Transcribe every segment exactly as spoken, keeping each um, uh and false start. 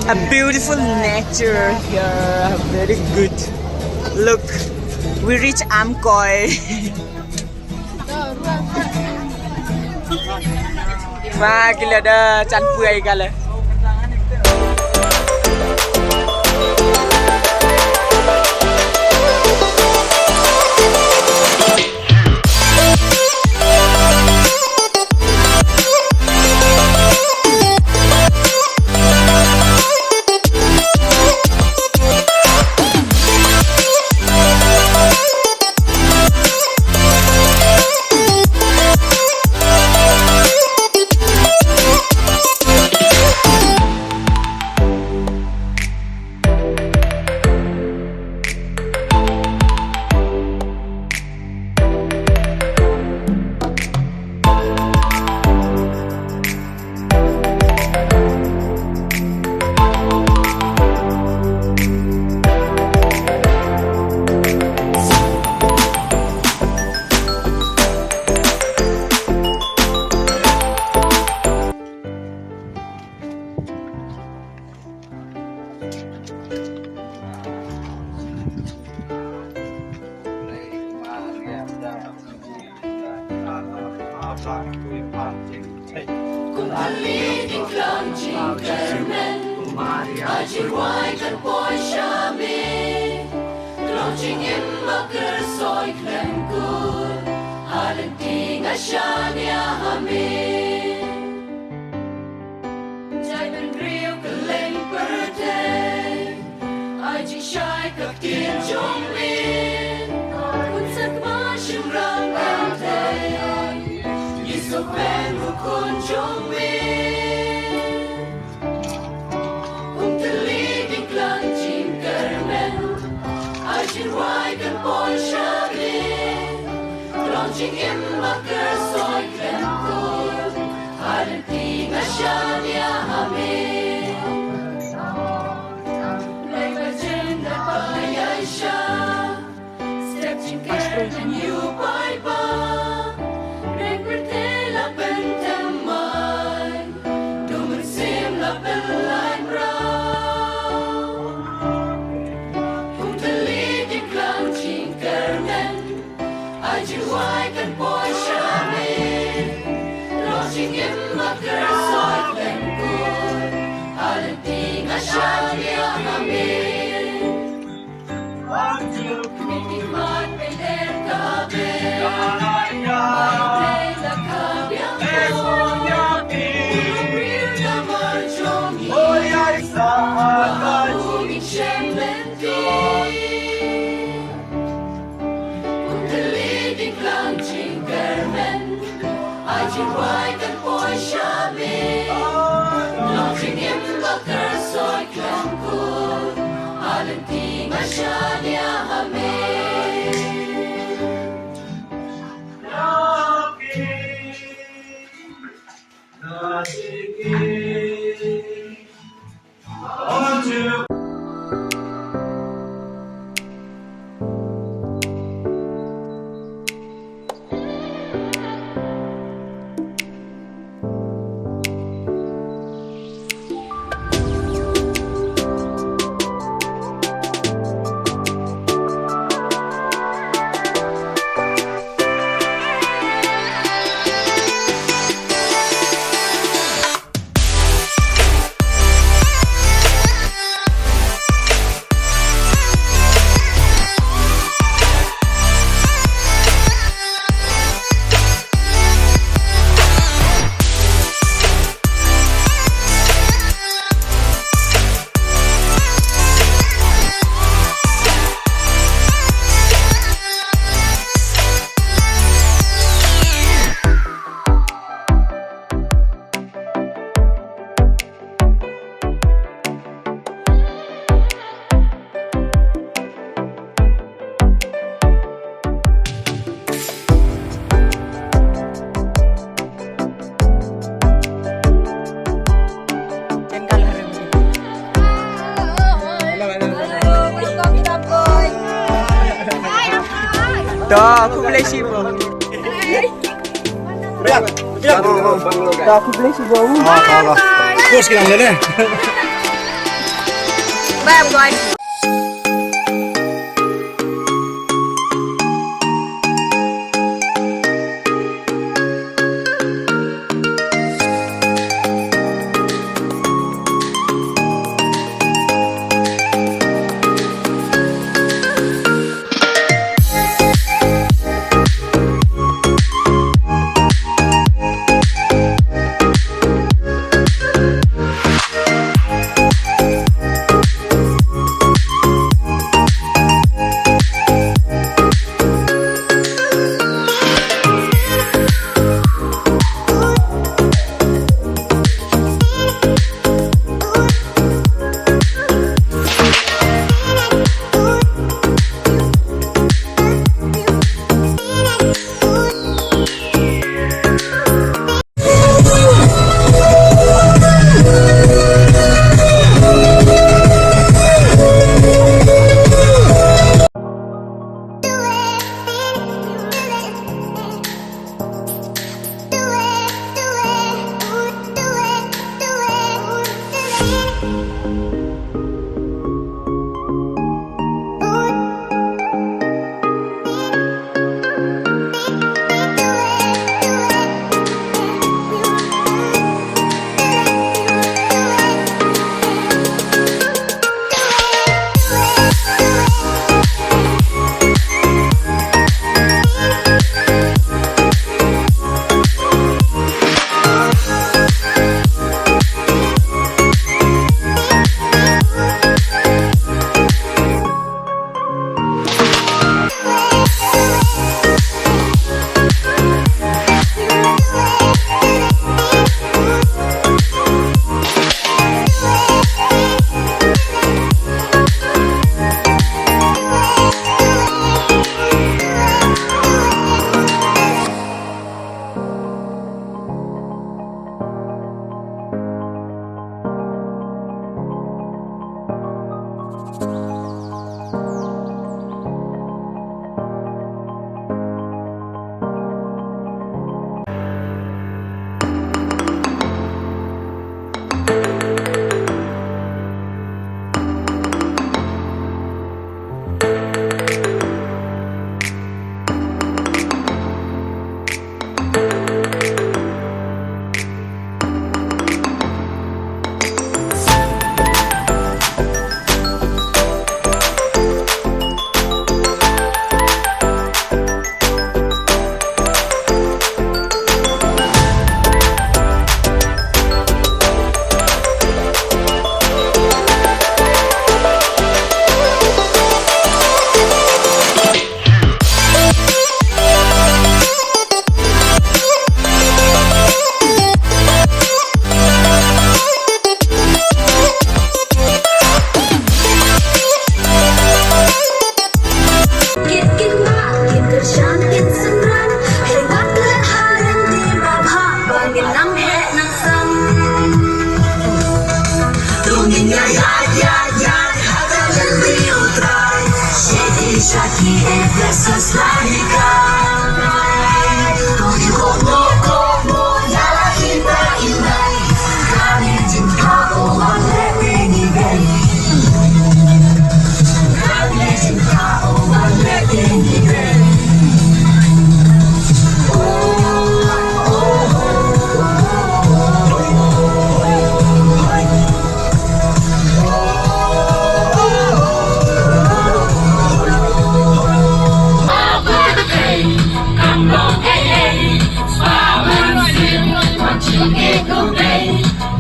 A beautiful nature here, very good. Look, we reach Amkoi. Ba ki la da chan pui ka la. Jai bynriew kylleng pyrthei, ai jingshai ka ktien jong me. Khun sakma shynrang kynthei, ngi sngewbha ïa u khun jong me. Kum tylli dieng klang jingkyrmen, ai jingrwai kan poi sha me. Long jingim ba kyrshoi khlem kur, ha lynti nga shaniah ha me. Lei ba jin da ba ïaishah, step jingkyrmen ïa u paidbah. Reng pyrthei la pynthymmai, du mynsiem la pynlait mraw. Kum tylli dieng klang jingkyrmen, ai jingrwai kan poi sha me. Long jingim ba kyrshoi khlem kur, ha lynti nga shaniah ha me. Ai jingim ba kyrshoi khlem kur, ha lynti nga shaniah ha me. To, khublei shibun. Bye, bye. Bye, bye.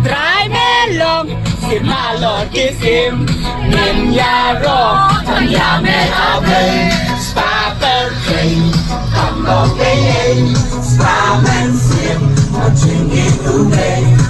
Trai me long, sir malor ki sim, nym ïaroh, tang ïa me awei, spa per train, kam long ei ei, spa mynsiem, ma jingim u dei.